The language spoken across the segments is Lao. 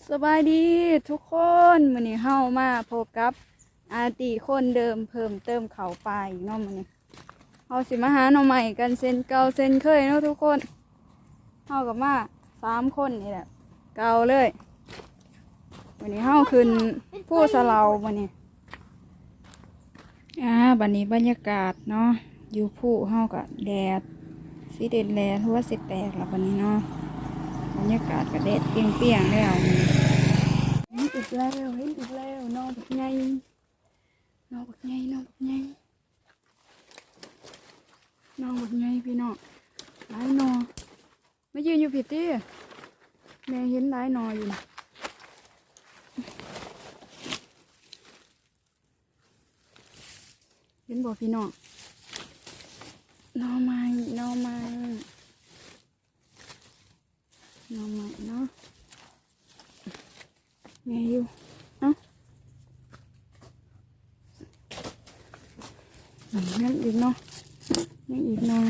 ສະບາຍດີທຸກຄົນ, ມື້ນີ້ເຮົາມາພົບກັບອາຕິຄົນເດີມ ເພີ່ມເຕີມເຂົ້າປ່າອີກເນາະ. ມື້ນີ້ເຮົາຊິມາຫາໜໍ່ໄມ້ກັນເຊັ່ນເກົ່າເຊັ່ນເຄີຍເນາະທຸກຄົນ. ເຮົາກໍມາສາມຄົນນີ້ແຫຼະ ເກົ່າເລີຍ. ມື້ນີ້ເຮົາຂຶ້ນພູສະເຫຼົາມື້ນີ້. ອ່າ ບັດນີ້ບັນຍາກາດເນາະ ຢູ່ພູເຮົາກໍແດດ ຊິເດັດແດດ ຫົວຊິແຕກແລ້ວບັດນີ້ເນາະ. ບັນຍາກາດກໍແດດປ່ຽງໆແລ້ວ. ເຫັນອີກແລ້ວ ເຫັນອີກແລ້ວ ໜໍ່ບັກໃຫຍ່ ໜໍ່ບັກໃຫຍ່ ໜໍ່ບັກໃຫຍ່ ໜໍ່ບັກໃຫຍ່ພີ່ນ້ອງ ຫຼາຍໜໍ່. ມາຢືນຢູ່ພີ້ຕິ ແມ່ເຫັນຫຼາຍໜໍ່ຢູ່. ເຫັນບໍ່ພີ່ນ້ອງ ໜໍ່ໄມ້ ໜໍ່ໄມ້ ໜໍ່ໄມ້ເນາະ. ແມ່ຢູ່ ເອົ້າ ຍັງອີກເນາະ ຍັງອີກໜໍ່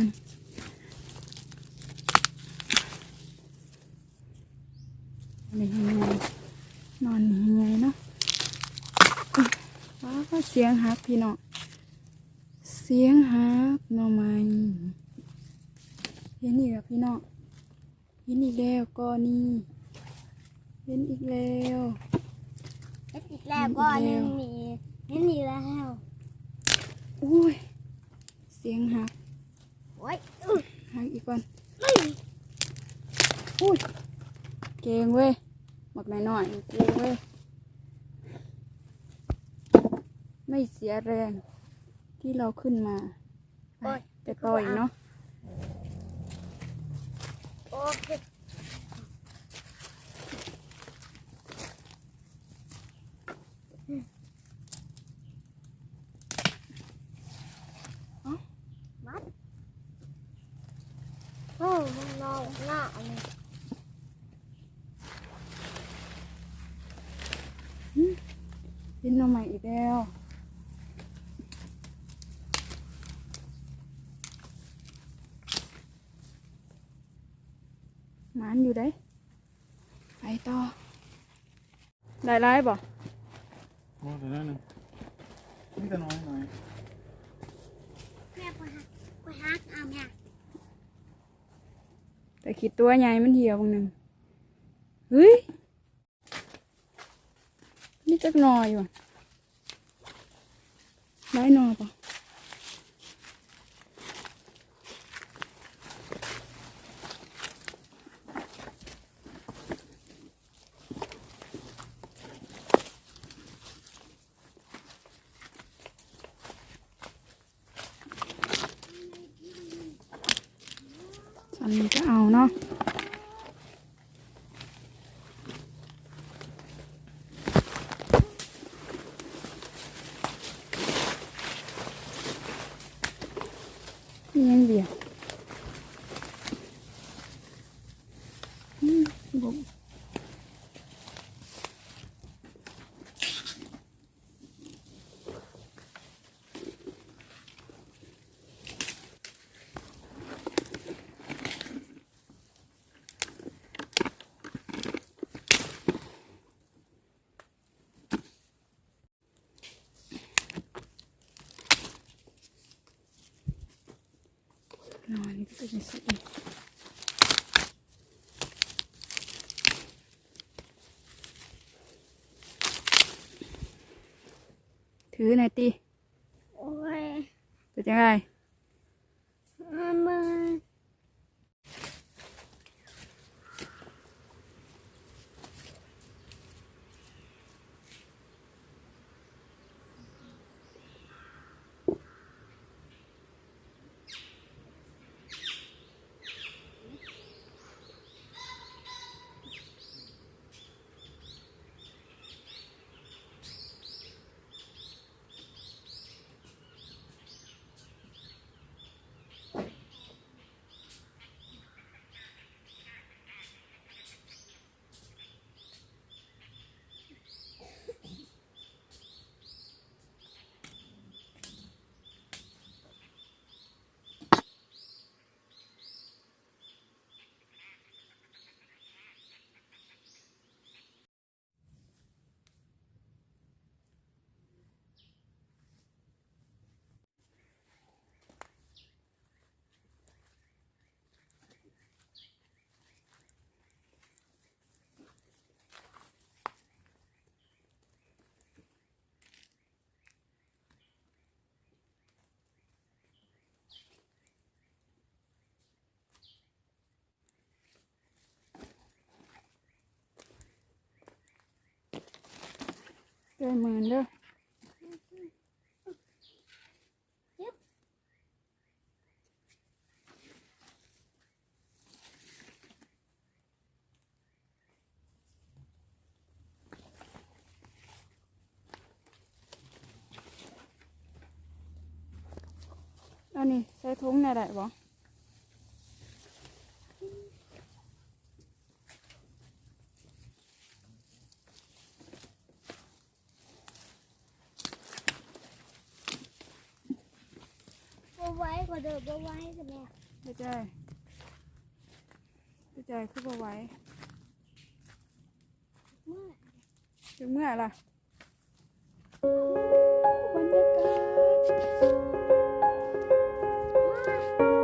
ນີ້ໃຫຍ່ ໜໍ່ນີ້ໃຫຍ່ເນາະ. ວ້າວ ສຽງຫັກພີ່ນ້ອງ ສຽງຫັກໜໍ່ໄມ້. ເຫັນອີກແລ້ວພີ່ນ້ອງ ເຫັນອີກແລ້ວ ກໍນີ້ ເຫັນອີກແລ້ວ ເຫັນອີກແລ້ວ ເຫັນອີກແລ້ວ ກໍນີ້ ເຫັນອີກແລ້ວ. ໂອ້ຍ ສຽງຫັກ ໂອ້ຍ ຫັກອີກກ່ອນ. ອຸ້ຍ ເກັ່ງເວີຍ ບັກນ້ອຍໆ ເກັ່ງເວີຍ ໄມ່ເສຍແຮງທີ່ເຮົາຂຶ້ນມາ. ໂອ້ຍ ໄປຕໍ່ອີກເນາະ. ໂອ້ຍ ເອົ້າ ມັດ ໂອ້ ມັນເນົ່າໜ້າອັນນີ້. ອືມ ເປັນໜໍ່ໄມ້ອີກແລ້ວ. ໝານຢູ່ເດ້. ໄປຕໍ່. ໄດ້ຫຼາຍບໍ່? ບໍ່ ໄດ້ໜ້ອຍໜຶ່ງ. ມີແຕ່ໜ້ອຍໆ. ແມ່ ຂ້ອຍຫັກ ຂ້ອຍຫັກເອົາແມ່. ແຕ່ຂີ້ຕົວໃຫຍ່ມັນຫ່ຽວບາງໜຶ່ງ. ເຮີ້ຍ ມີຈັກໜໍ່ຢູ່ ໄດ້ໜໍ່ບໍ່? ສ່ຳນີ້ກໍເອົາເນາະ. ອີຫຍັງດຽວ? ອືມ ບົກ. ນອນກໍເປັນຈັ່ງຊີ້. ຖືແດ່ຕິ. ໂອ້ຍ ເປັນຈັ່ງໃດ? ເມື່ອຍ. ເ ເຈີໝື່ນເດີ. ອັນນີ້ໃສ່ຖົງແດ່ໄດ້ບໍ່? ບໍ່ໄຫວ ຂໍເດີ ບໍ່ໄຫວຊະແມ່. ເຮັດໃດ ເຮັດໃດຄືບໍ່ໄຫວ? ເມື່ອຍ ຈະເມື່ອຍລະ. ໂອ້ ບັນຍາກາດ.